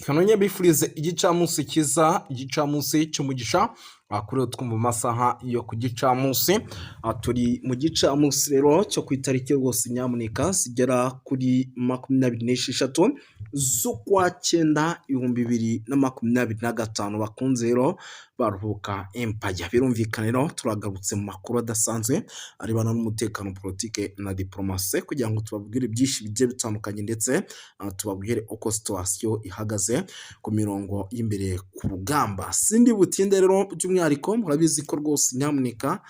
Kanonye bifurize igicamunsi cyiza, igicamunsi cy'umugisha kuri twumva amasaha yo ku gicamunsi. Turi mu gicamunsi rero cyo ku itariki rwose nyamuneka zigera kuri 26 z'ukwa cyenda 2025. Bakunze rero baruhuka empaya, birumvikana rero turagarutse mu makuru adasanzwe arebana n'umutekano, politike na diporomasi, kugira ngo tubabwire byinshi bigiye bitandukanye, ndetse tubabwire uko situation ihagaze ku mirongo y'imbere ku rugamba. Sindi butinde rero, by'umwihariko murabizi ko rwose nyamuneka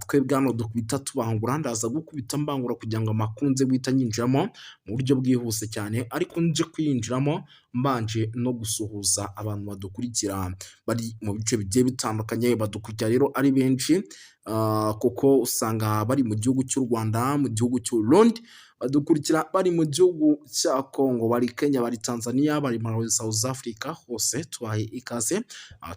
twebwe hano dukubita tubangura. Ndaza gukubita mbangura kugira ngo amakuru nze guhita nyinjiramo mu buryo bwihuse cyane, ariko nje kuyinjiramo mbanje no gusuhuza abantu badukurikira bari mu bice bigiye bitandukanye. Badukurikira rero ari benshi, kuko usanga bari mu gihugu cy'u Rwanda, mu gihugu cy'u Burundi, badukurikira bari mu gihugu cya Congo, bari Kenya, bari Tanzania, bari muri South Africa, hose tubahe ikaze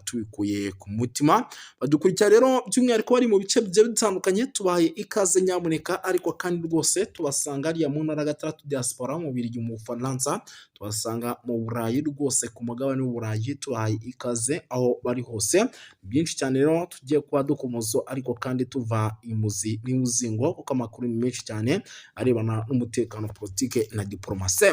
tubikuye ku mutima. Badukurikira rero by'umwihariko bari mu bice bigiye bitandukanye, tubahaye ikaze nyamuneka. Ariko kandi rwose tubasanga hariya mu ntara gatandatu diaspora, mu Bubiligi, mu Bufaransa, tubasanga mu Burayi, rwose ku mugabane w'Uburayi, tubahaye ikaze aho bari hose. Byinshi cyane rero tugiye kuba dukomozo, ariko kandi tuva imuzi n'imuzingo, kuko amakuru ni menshi cyane arebana n'umutekano, politike na diporomasi.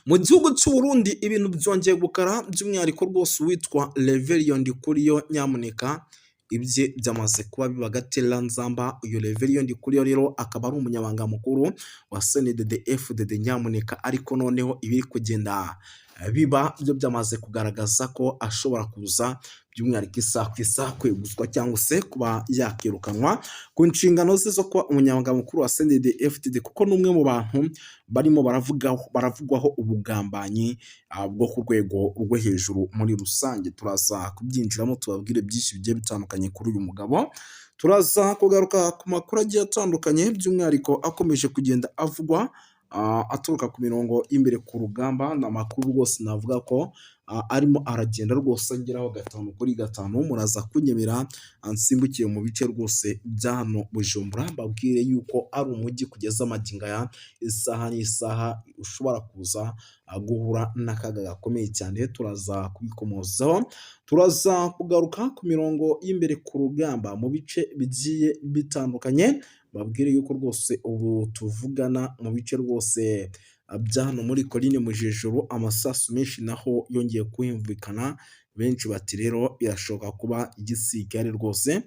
Mu gihugu cy'u Burundi ibintu byongeye gukara, by'umwihariko rwose uwitwa Reverien Ndikuriyo nyamuneka ibye byamaze kuba biba agatereranzamba. Uyu Reverien Ndikuriyo rero akaba ari umunyamabanga mukuru wa CNDD FDD nyamuneka, ariko noneho ibiri kugenda biba byo byamaze kugaragaza ko ashobora kuza by'umwihariko isaha ku isaha kweguzwa cyangwa se kuba yakirukanwa ku nshingano ze zo kuba umunyamabanga mukuru wa CNDD FDD, kuko ni umwe mu bantu barimo baravugwaho ubugambanyi bwo ku rwego rwo hejuru muri rusange. Turaza kubyinjiramo, tubabwire byinshi bigiye bitandukanye kuri uyu mugabo. Turaza kugaruka ku makuru agiye atandukanye, by'umwihariko akomeje kugenda avugwa aturuka ku mirongo y'imbere ku rugamba. Ni amakuru rwose navuga ko arimo aragenda rwose angeraho gatanu kuri gatanu. Muraza kunyemera nsimbukiye mu bice rwose bya hano Bujumbura, mbabwire yuko ari umujyi kugeza magingo aya, isaha n'isaha ushobora kuza guhura n'akaga gakomeye cyane. Turaza kubikomozaho, turaza kugaruka ku mirongo y'imbere ku rugamba mu bice bigiye bitandukanye, babwire yuko rwose ubu tuvugana mu bice rwose bya hano muri Colline Mujejuru amasasu menshi naho yongeye kuhumvikana. Benshi bati rero birashoboka kuba igisirikare rwose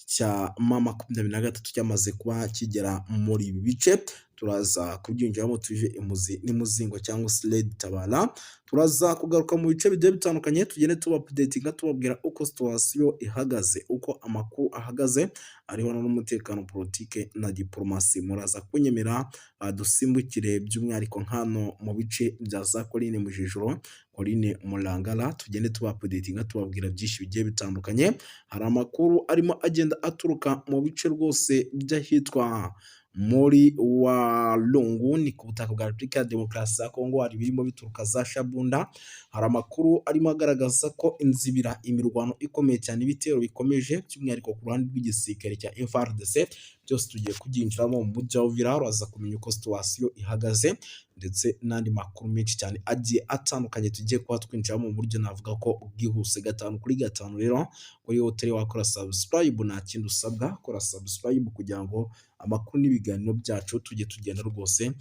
cya M23 cyamaze kuba kigera muri ibi bice. Turaza kubyinjiramo tuve imuzi n'imuzingo cyangwa se Red Tabara. Turaza kugaruka mu bice bigiye bitandukanye, tugende tuba updatinga, tubabwira uko situation ihagaze, uko amakuru ahagaze ariho n'umutekano, politike na diporomasi. Muraza kunyemera dusimbukire by'umwihariko nk'hano mu bice bya za Colline Mujejuru, Colline Murangara, tugende tuba updatinga, tubabwira byinshi bigiye bitandukanye. Hari amakuru arimo agenda aturuka mu bice rwose by'ahitwa muri Walungu, ni ku butaka bwa Repubulika ya Demokarasi ya Kongo. Hari ibirimo bituruka za Shabunda. Hari amakuru arimo agaragaza ko inzibira imirwano ikomeye cyane, ibitero bikomeje by'umwihariko ku ruhande rw'igisirikare cya FARDC. Byose tugiye kubyinjiramo. Mu mujyi wa Uvira uraza kumenya uko situation ihagaze, ndetse n'andi makuru menshi cyane agiye atandukanye tugiye kuba twinjiramo mu buryo navuga ko bwihuse gatanu kuri gatanu. Rero kuri hoteli wakora subscribe, nta kindi usabwa, kora subscribe kugira ngo amakuru n'ibiganiro byacu tujye tugenda rwose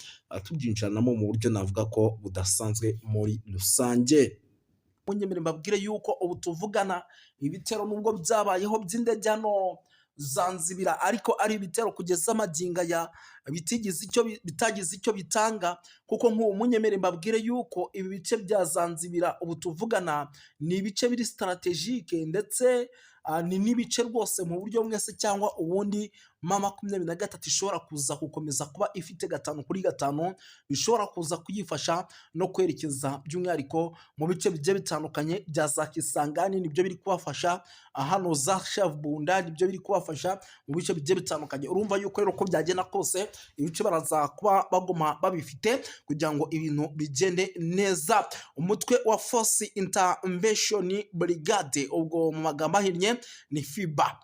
tubyinjiranamo mu buryo navuga ko budasanzwe muri rusange. Munyemere mbabwire yuko ubu tuvugana ibitero nubwo byabayeho by'indege hano Zanzibira, ariko ari ibitero kugeza amagingo aya bitigize icyo bitagize icyo bitanga, kuko nk'ubu munyemere mbabwire yuko ibi bice bya Zanzibira ubu tuvugana ni ibice biri stratégique, ndetse ni n'ibice rwose mu buryo bumwe se cyangwa ubundi M23 ishobora kuza gukomeza kuba ifite gatanu kuri gatanu, bishobora kuza kuyifasha no kwerekeza by'umwihariko mu bice bigiye bitandukanye bya za Kisangani. Nibyo biri kubafasha hano za Shavbunda, nibyo biri kubafasha mu bice bigiye bitandukanye. Urumva yuko rero uko byagenda kose ibice baraza kuba baguma babifite kugira ngo ibintu bigende neza. Umutwe wa Force Intervention Brigade, ubwo mu magambo ahinnye ni FIBA,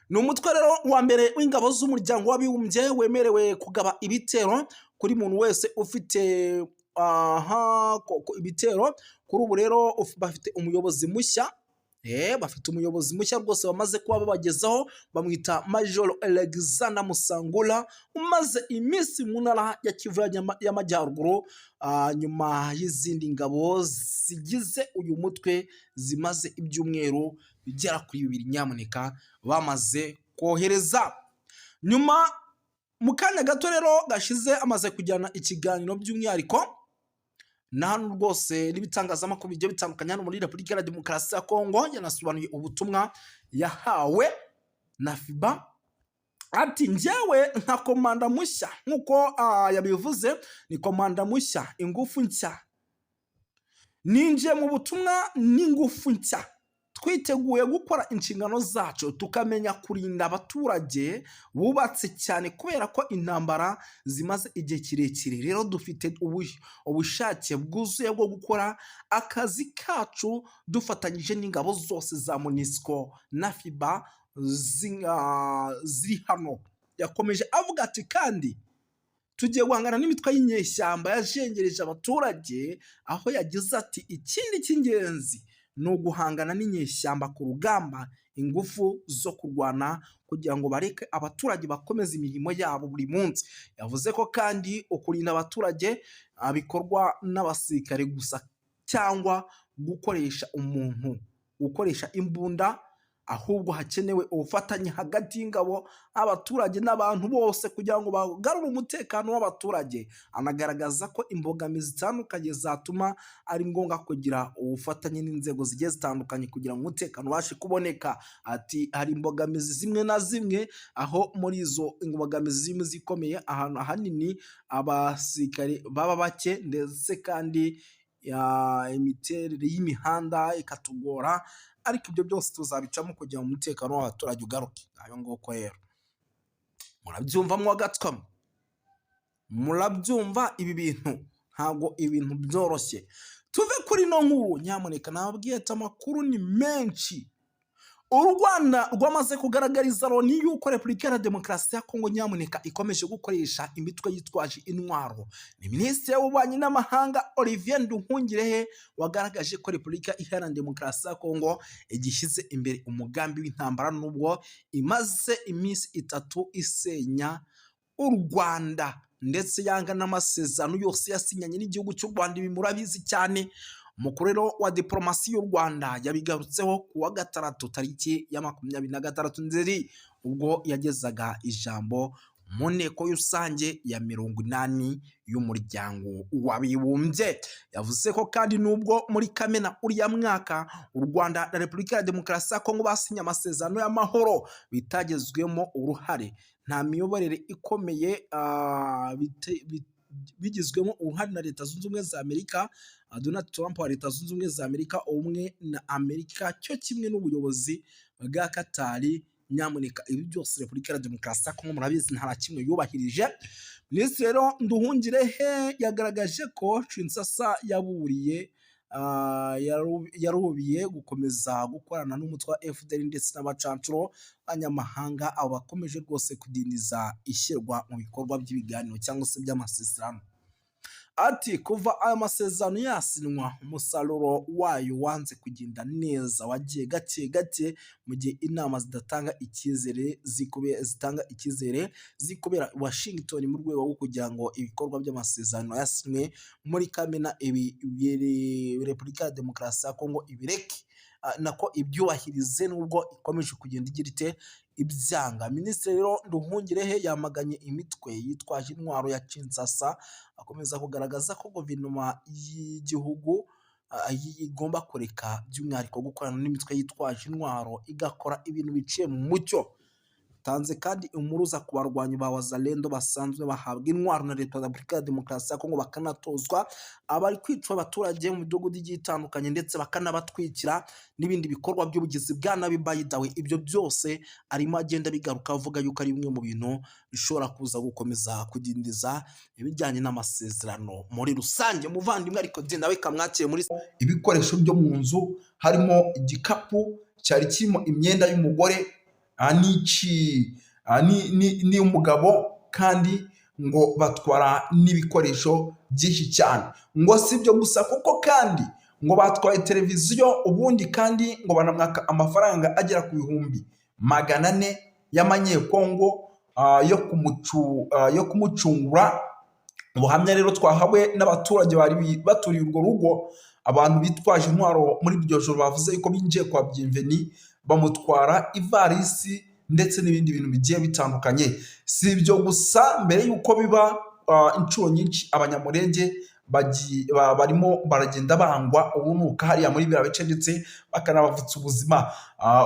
ni umutwe rero wa mbere w'ingabo z'umuryango w'abibumbye wemerewe kugaba ibitero kuri muntu wese ufite Aha ibitero kuri ubu rero bafite umuyobozi mushya. Bafite umuyobozi mushya rwose bamaze kuba babagezaho, bamwita Major Alexander Musangura, umaze iminsi mu ntara ya Kivu y'Amajyaruguru, nyuma y'izindi ngabo zigize uyu mutwe zimaze ibyumweru bigera kuri 2 nyamuneka bamaze kohereza. Nyuma mu kanya gato rero gashize amaze kujyana ikiganiro by'umwihariko na hano rwose n'ibitangazamakuru bigiye bitandukanye hano muri Repubulika Iharanira Demokarasi ya Kongo, yanasobanuye ubutumwa yahawe na FIBA. Ati: "Njyewe nka komanda mushya," nk'uko yabivuze, ni komanda mushya, ingufu nshya, "ninjiye mu butumwa n'ingufu nshya, twiteguye gukora inshingano zacu, tukamenya kurinda abaturage bubatse cyane, kubera ko intambara zimaze igihe kirekire. Rero dufite ubushake bwuzuye bwo gukora akazi kacu dufatanyije n'ingabo zose za MONUSCO na FIBA ziri hano." Yakomeje avuga ati: "Kandi tugiye guhangana n'imitwe y'inyeshyamba yajengereje abaturage," aho yagize ati: "Ikindi cy'ingenzi ni uguhangana n'inyeshyamba ku rugamba, ingufu zo kurwana kugira ngo bareke abaturage bakomeze imirimo yabo buri munsi." Yavuze ko kandi ukurinda abaturage bikorwa n'abasirikare gusa cyangwa gukoresha umuntu gukoresha imbunda, ahubwo hakenewe ubufatanye hagati y'ingabo, abaturage n'abantu bose kugira ngo bagarure umutekano w'abaturage. Anagaragaza ko imbogamizi zitandukanye zatuma ari ngombwa kugira ubufatanye n'inzego zigiye zitandukanye kugira ngo umutekano ubashe kuboneka. Ati: "Hari imbogamizi zimwe na zimwe, aho muri izo imbogamizi zimwe zikomeye, ahantu ahanini abasirikare baba bake, ndetse kandi imiterere y'imihanda ikatugora, ariko ibyo byose tuzabicamo kugira ngo umutekano w'abaturage ugaruke." Ayo nguko rero murabyumva, mwagatswamo murabyumva, ibi bintu ntabwo ibintu byoroshye. Tuve kuri ino nkuru nyamuneka, nababwiye ati amakuru ni menshi. U Rwanda rwamaze kugaragariza Loni yuko Repubulika ya Demokarasi ya Kongo nyamuneka ikomeje gukoresha imitwe yitwaje intwaro. Ni Minisitiri w'Ububanyi n'Amahanga Olivier Nduhungirehe wagaragaje ko Repubulika Iharanira Demokarasi ya Kongo igishyize imbere umugambi w'intambara, nubwo imaze iminsi 3 isenya u Rwanda, ndetse yanga n'amasezerano yose yasinyanye n'igihugu cy'u Rwanda. Ibi murabizi cyane. Umukuru rero wa diporomasi y'u Rwanda yabigarutseho ku wa gatandatu tariki ya 26 Nzeri, ubwo yagezaga ijambo mu nteko rusange ya 80 y'Umuryango w'Abibumbye. Yavuze ko kandi nubwo muri Kamena uriya mwaka u Rwanda na Repubulika ya Demokarasi ya Kongo basinye amasezerano y'amahoro bitagezwemo uruhare nta miyoborere ikomeye bigizwemo uruhare na Leta Zunze Ubumwe za Amerika, Donald Trump wa Leta Zunze Ubumwe za Amerika, ubumwe na Amerika, cyo kimwe n'ubuyobozi bwa Katari. Nyamuneka ibi byose Repubulika ya Demokarasi ya Kongo murabizi nta na kimwe yubahirije. Minisitiri rero Nduhungirehe yagaragaje ko Kinshasa yaburiye yarubiye gukomeza gukorana n'umutwe wa FDLR ndetse n'abacancuro b'abanyamahanga, abo bakomeje rwose kudindiza ishyirwa mu bikorwa by'ibiganiro cyangwa se by'amasezerano. Ati: "Kuva aya masezerano yasinywa, umusaruro wayo wanze kugenda neza, wagiye gake gake, mu gihe inama zidatanga icyizere zitanga icyizere zikubera Washington mu rwego rwo kugira ngo ibikorwa by'amasezerano yasinywe muri Kamena ibi Repubulika ya Demokarasi ya Kongo ibireke, nako ibyubahirize, nubwo ikomeje kugenda igira ite ibyanga." Minisitiri rero Nduhungirehe yamaganye imitwe yitwaje intwaro ya Kinshasa, akomeza kugaragaza ko guverinoma y'igihugu igomba kureka by'umwihariko gukorana n'imitwe yitwaje intwaro, igakora ibintu biciye mu mucyo. Tanze kandi impuruza ku barwanyi ba Wazalendo basanzwe bahabwa intwaro na Leta ya Repubulika ya Demokarasi ya Kongo, bakanatozwa, abari kwica abaturage mu midugudu igiye itandukanye, ndetse bakanabatwikira n'ibindi bikorwa by'ubugizi bwa nabi. By the way, ibyo byose arimo agenda bigaruka avuga yuko ari bimwe mu bintu bishobora kuza gukomeza kudindiza ibijyanye n'amasezerano muri rusange. Muvandimwe, ariko genda we kamwakire muri ibikoresho byo mu nzu, harimo igikapu cyari kirimo imyenda y'umugore n'umugabo, kandi ngo batwara n'ibikoresho byinshi cyane. Ngo si ibyo gusa, kuko kandi ngo batwaye televiziyo, ubundi kandi ngo banamwaka amafaranga agera ku 400,000 y'amanyekongo yo kumucungura. Ubuhamya rero twahawe n'abaturage bari baturiye urwo rugo, abantu bitwaje intwaro muri iryo joro bavuze yuko binjiye kwa Bienvenu bamutwara ivarisi ndetse n'ibindi bintu bigiye bitandukanye. Si ibyo gusa, mbere y'uko biba inshuro nyinshi Abanyamurenge barimo baragenda bangwa ubunuka hariya muri biriya bice, ndetse bakanabavutsa ubuzima.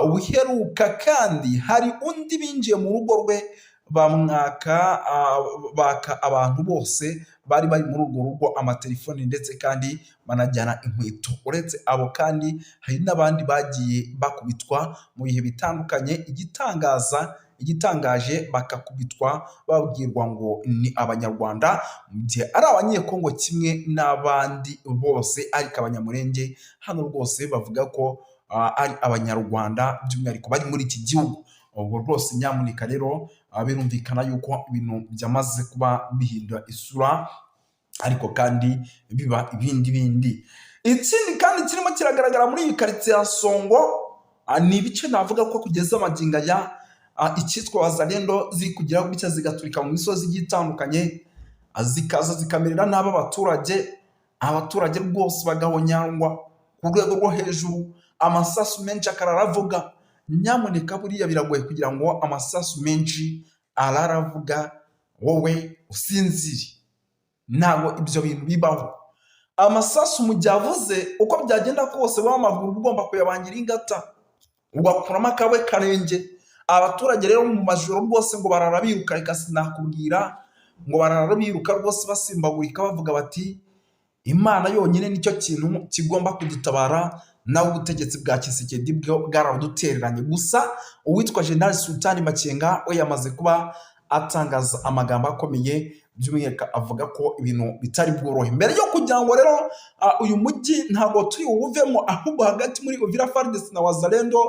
Ubuheruka kandi hari undi binjiye mu rugo rwe bamwaka, baka abantu bose bari bari muri urwo rugo amatelefoni, ndetse kandi banajyana inkweto. Uretse abo kandi hari n'abandi bagiye bakubitwa mu bihe bitandukanye, igitangaje bakakubitwa babwirwa ngo ni Abanyarwanda, mu gihe ari Abanyekongo kimwe n'abandi bose. Ariko Abanyamurenge hano rwose bavuga ko ari Abanyarwanda by'umwihariko bari muri iki gihugu. Ubwo rwose nyamuneka rero, birumvikana yuko ibintu byamaze kuba bihindura isura, ariko kandi biba ibindi bindi. Ikindi kandi kirimo kiragaragara muri iyi karitsiye ya Songo, ni ibice navuga ko kugeza amagingo aya icyitwa Wazalendo ziri kugira gutya zigaturika mu misozi igiye itandukanye, zikaza zikamerera nabi abaturage, abaturage rwose bagahonyangwa ku rwego rwo hejuru, amasasu menshi akarara avuga. Nyamuneka buriya biragoye kugira ngo amasasu menshi arara avuga wowe usinzire, ntabwo ibyo bintu bibaho. Amasasu mu gihe avuze, uko byagenda kose wowe amaguru uba ugomba kuyabangira ingata, ugakuramo akawe karenge. Abaturage rero mu majoro rwose ngo barara biruka, reka sinakubwira, ngo barara biruka rwose basimbagurika bavuga bati: "Imana yonyine nicyo kintu kigomba kudutabara, nawe ubutegetsi bwa Tshisekedi bwo bwaradutereranye." Gusa uwitwa General Sultani Makenga we yamaze kuba atangaza amagambo akomeye, by'umwihariko avuga ko ibintu bitari bworohe. Mbere yo kugira ngo rero uyu mujyi ntabwo turi buwuvemo, ahubwo hagati muri Uvira, FARDC na Wazalendo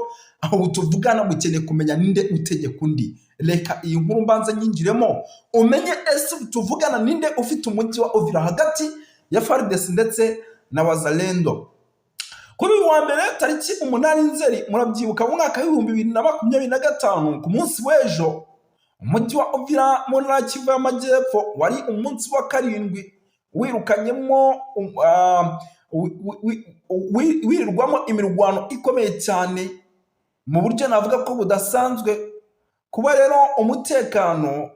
aho tuvugana mukeneye kumenya ninde utegeka undi. Reka iyi nkuru mbanze nyinjiremo umenye ese tuvugana ninde ufite umujyi wa Uvira hagati ya FARDC ndetse na Wazalendo. Kuri uyu wa mbere tariki 8 Nzeri, murabyibuka, mu mwaka w'2025, ku munsi w'ejo, umujyi wa Uvira mu ntara ya Kivu y'Amajyepfo wari umunsi wa karindwi wirukanyemo wirirwamo imirwano ikomeye cyane mu buryo navuga ko budasanzwe. Kuba rero umutekano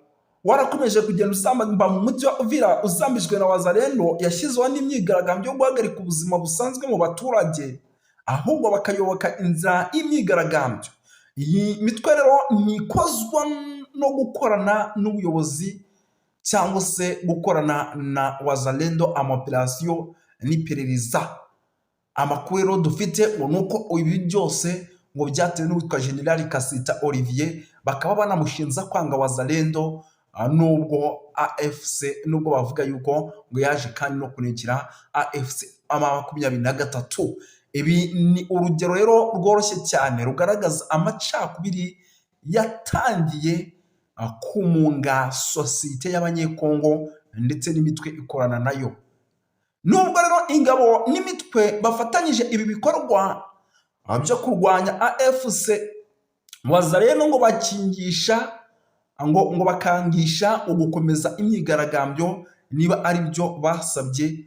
warakomeje kugenda usamba mu mujyi wa Uvira uzambijwe na Wazalendo, yashyizeho n'imyigaragambyo yo guhagarika ubuzima busanzwe mu baturage, ahubwo bakayoboka inzira y'imyigaragambyo. Iyi mitwe rero ntikozwa no gukorana n'ubuyobozi cyangwa se gukorana na Wazalendo amaoperasiyo n'iperereza. Amakuru rero dufite ngo ni uko ibi byose ngo byatewe n'uwitwa General Kasita Olivier, bakaba banamushinja kwanga Wazalendo, nubwo AFC, nubwo bavuga yuko ngo yaje kandi no kunekera AFC 23. Ibi ni urugero rero rworoshye cyane rugaragaza amacakubiri yatangiye kumunga sosiyete y'Abanyekongo ndetse n'imitwe ikorana nayo. Nubwo rero ingabo n'imitwe bafatanyije ibi bikorwa byo kurwanya AFC, Wazalendo ngo bakingisha ngo bakangisha ugukomeza imyigaragambyo niba ari byo basabye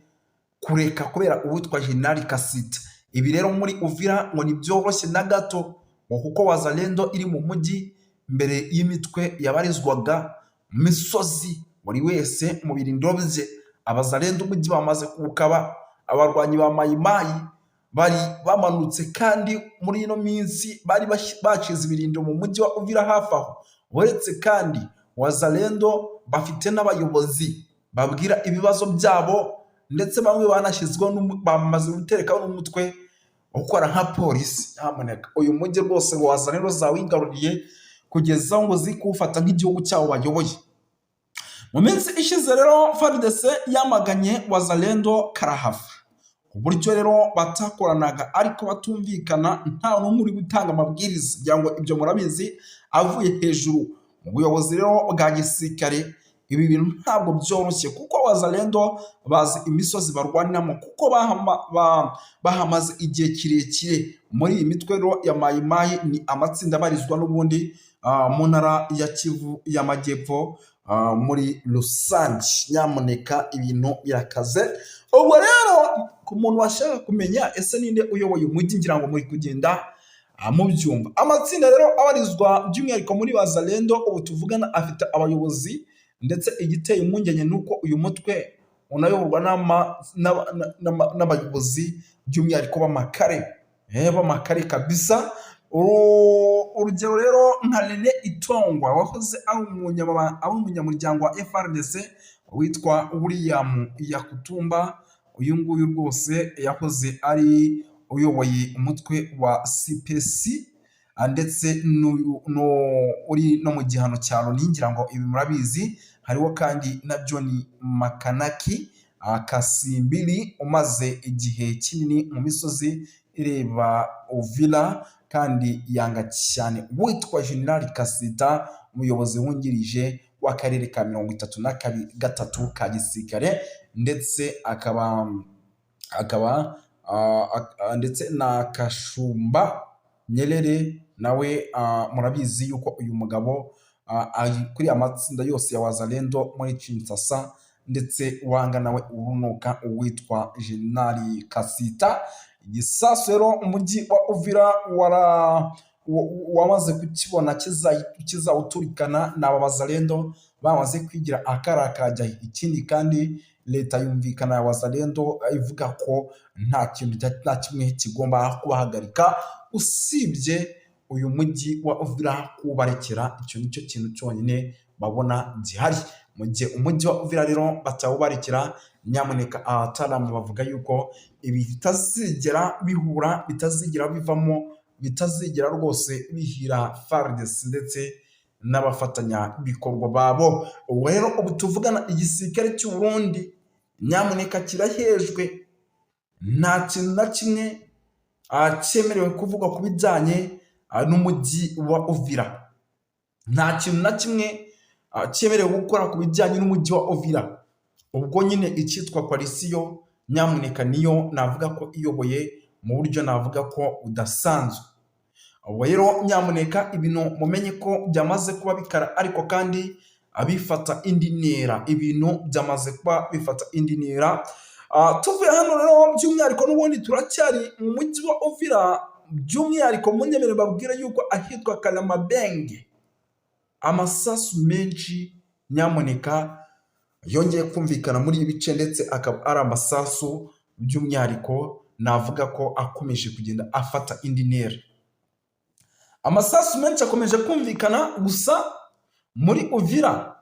kureka kubera uwitwa General Kasita. Ibi rero muri Uvira ngo ntibyoroshye na gato, ngo kuko Wazalendo iri mu mujyi mbere y'imitwe yabarizwaga mu misozi, buri wese mu birindiro bye. Abazalendo umujyi bamaze kuwukaba, abarwanyi ba Mayimayi bari bamanutse, kandi muri ino minsi bari bashize ibirindiro mu mujyi wa Uvira hafi aho. Uretse kandi Wazalendo bafite n'abayobozi babwira ibibazo byabo, ndetse bamwe banashyizweho bamaze guterekaho n'umutwe ukora nka polisi. Nyamuneka uyu mujyi rwose ngo Wazalendo zawigaruriye kugeza aho ngo ziri kuwufata nk'igihugu cyabo bayoboye. Mu minsi ishize rero FARDC yamaganye Wazalendo karahava, uburyo rero batakoranaga ariko batumvikana, nta n'umwe uri gutanga amabwiriza, kugira ngo ibyo murabizi, avuye hejuru mu buyobozi rero bwa gisirikare. Ibi bintu ntabwo byoroshye, kuko Wazalendo bazi imisozi barwaniramo, kuko bahamaze igihe kirekire muri iyi mitwe rero ya Mayimayi. Ni amatsinda abarizwa n'ubundi mu ntara ya Kivu y'Amajyepfo muri rusange. Nyamuneka, ibintu birakaze. Ubwo rero ku muntu washaka kumenya ese ninde uyoboye umujyi, ngira ngo muri kugenda mubyumva. Amatsinda rero abarizwa by'umwihariko muri Wazalendo ubu tuvugana afite abayobozi, ndetse igiteye impungenge ni uko uyu mutwe unayoborwa n'abayobozi by'umwihariko b'amakare kabisa. Urugero rero nka Rene Itongwa wahoze ari umunyamuryango wa FARDC, witwa William Yakutumba, uyu nguyu rwose yahoze ari uyoboye umutwe wa CPC, ndetse uri no mu gihano cya Loni, ngira ngo ibi murabizi. Hariho kandi na John Makanaki Kasimbiri umaze igihe kinini mu misozi ireba Uvira kandi yanga cyane witwa General Kasita, umuyobozi wungirije w'akarere ka 33 ka gisirikare, ndetse akaba ndetse na Kashumba Nyerere nawe murabizi yuko uyu mugabo ari kuri amatsinda yose ya Wazalendo muri Kinshasa, ndetse wanga nawe urunuka uwitwa General Kasita. Igisasu rero umujyi wa Uvira wamaze kukibona kizawuturikana ni aba Wazalendo bamaze kwigira akara kajya. Ikindi kandi, leta yumvikana ya Wazalendo ivuga ko nta kintu nta kimwe kigomba kubahagarika usibye uyu mujyi wa Uvira kuwubarekera. Icyo nicyo kintu cyonyine babona gihari. Mu gihe umujyi wa Uvira rero batawubarekera, nyamuneka abataramu bavuga yuko ibi bitazigera bihura, bitazigera bivamo, bitazigera rwose bihira FARDC ndetse n'abafatanyabikorwa babo. Ubu rero ubu tuvugana, igisirikare cy'u Burundi nyamuneka kirahejwe, nta kintu na kimwe cyemerewe kuvugwa ku bijyanye n'umujyi wa Uvira, nta kintu na kimwe cyemerewe gukora ku bijyanye n'umujyi wa Uvira. Ubwo nyine icyitwa coalition nyamuneka niyo navuga ko iyoboye mu buryo navuga ko budasanzwe. Ubwo rero nyamuneka ibintu mumenye ko byamaze kuba bikara, ariko kandi bifata indi ntera, ibintu byamaze kuba bifata indi ntera. Tuvuye hano rero, by'umwihariko n'ubundi turacyari mu mujyi wa Uvira, by'umwihariko munyemerere babwire yuko ahitwa Karamabenge amasasu menshi nyamuneka yongeye kumvikana muri ibi bice, ndetse akaba ari amasasu by'umwihariko navuga ko akomeje kugenda afata indi ntera. Amasasu menshi akomeje kumvikana gusa muri Uvira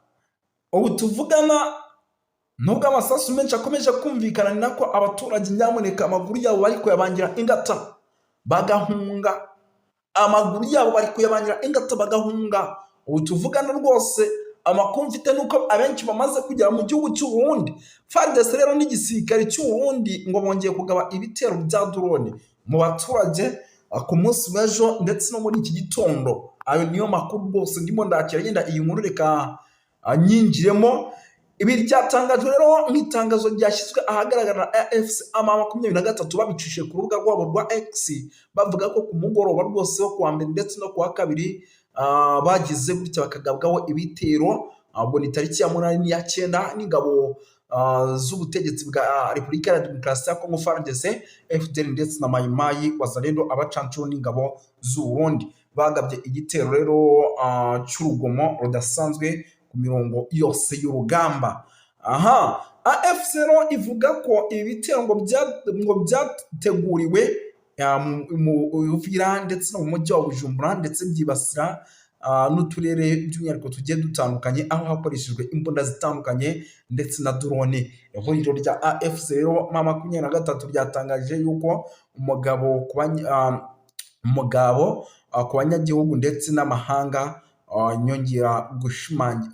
ubu tuvugana. Nubwo amasasu menshi akomeje kumvikana, ni nako abaturage nyamuneka amaguru yabo bari kuyabangira ingata bagahunga, amaguru yabo bari kuyabangira ingata bagahunga. Ubu tuvugana rwose, amakuru mfite ni uko abenshi bamaze kugera mu gihugu cy'u Burundi. FARDC rero n'igisirikare cy'u Burundi ngo bongeye kugaba ibitero bya drone mu baturage ku munsi w'ejo ndetse no muri iki gitondo. Ayo niyo makuru rwose ndimo ndakira. Yenda iyi nkuru reka nyinjiremo. Ibi ryatangajwe rero nk'itangazo ryashyizwe ahagaragara na AFC M23 babicishije ku rubuga rwabo rwa X, bavuga ko ku mugoroba rwose wo kuwa mbere ndetse no kuwa kabiri bagize gutya bakagabwaho ibitero. Ubwo ni tariki ya 8 n'iya 9, n'ingabo z'ubutegetsi bwa Repubulika ya Demokarasi ya Kongo FARDC, FDLR ndetse na Mayimayi Wazalendo, abacancuro n'ingabo z'u Burundi. Bagabye igitero rero cy'urugomo rudasanzwe ku mirongo yose y'urugamba. Aha AFC rero ivuga ko ibi bitero ngo byateguriwe mu Uvira ndetse no mu mujyi wa Bujumbura, ndetse byibasira n'uturere by'umwihariko tugiye dutandukanye, aho hakoreshejwe imbunda zitandukanye ndetse na drone. Ihuriro rya AFC rero M23 ryatangaje yuko umugabo ku banyagihugu ndetse n'amahanga, nyongera gushimangira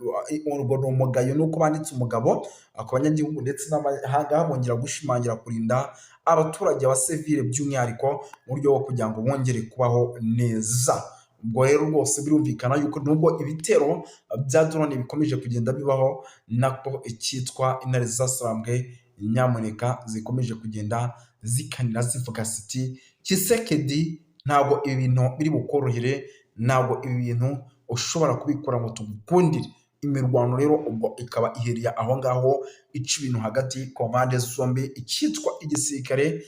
urwo ni umugayo, nuko banditse umugabo ku banyagihugu ndetse n'amahanga, bongera gushimangira kurinda abaturage ba sivile by'umwihariko mu buryo bwo kugira ngo bongere kubaho neza. Ubwo rero rwose birumvikana yuko nubwo ibitero bya drone bikomeje kugenda bibaho, nako icyitwa intare zasarambwe nyamuneka zikomeje kugenda zikanira, zivuga ziti: "Tshisekedi, ntabwo ibi bintu biri bukorohere, ntabwo ibi bintu ushobora kubikora ngo tugukundire." Imirwano rero ubwo ikaba ihereye aho ngaho, ica ibintu hagati ku mpande zombi, icyitwa igisirikare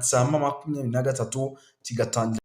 cya M23 kigatangira.